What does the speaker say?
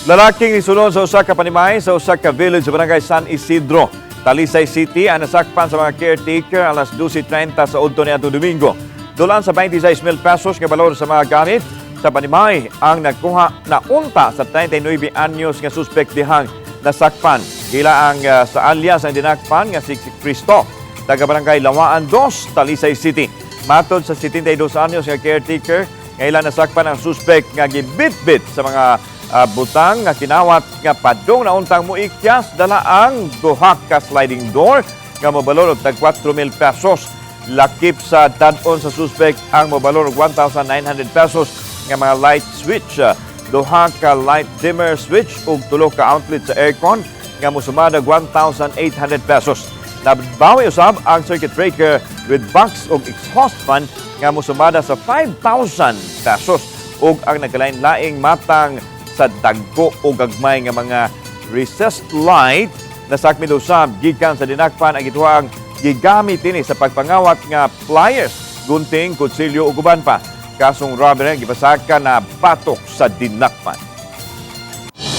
Lalaking nisulod sa usa ka panimay sa usa ka village sa Barangay San Isidro, Talisay City ang nasakpan sa mga caretaker alas 12:30 sa udto niadtong Domingo. Dulaan sa 26,000 pesos nga balor sa mga gamit sa panimay ang nagkuha na unta sa 39 anyos nga suspect dihang nasakpan. Gila ang sa alias ang dinakpan nga si Cristo, taga Barangay Lawaan 2, Talisay City. Matod sa 72 anyos nga caretaker, nga ilang nasakpan ang suspect nga gibitbit sa mga butang nga kinawat nga padung na untang muikyas dala ang duha ka sliding door nga mobalor og tag 4,000 pesos. Lakip sa dad-on sa suspect ang mobalor og 1,900 pesos nga mga light switch, duha ka light dimmer switch ug tulo ka outlet sa aircon nga mosumada og 1,800 pesos. Nabawi usab ang circuit breaker with box ug exhaust fan nga mosumada sa 5,000 pesos ug ang nagkalain-laing matang sa dagko o gagmay nga mga recessed light. Nasakmid usab gikan sa dinakpan ang gituang gigamit ini sa pagpangawat nga pliers, gunting, kutsilyo ug uban pa. Kasong robbery ang gipasaka na batok sa dinakpan.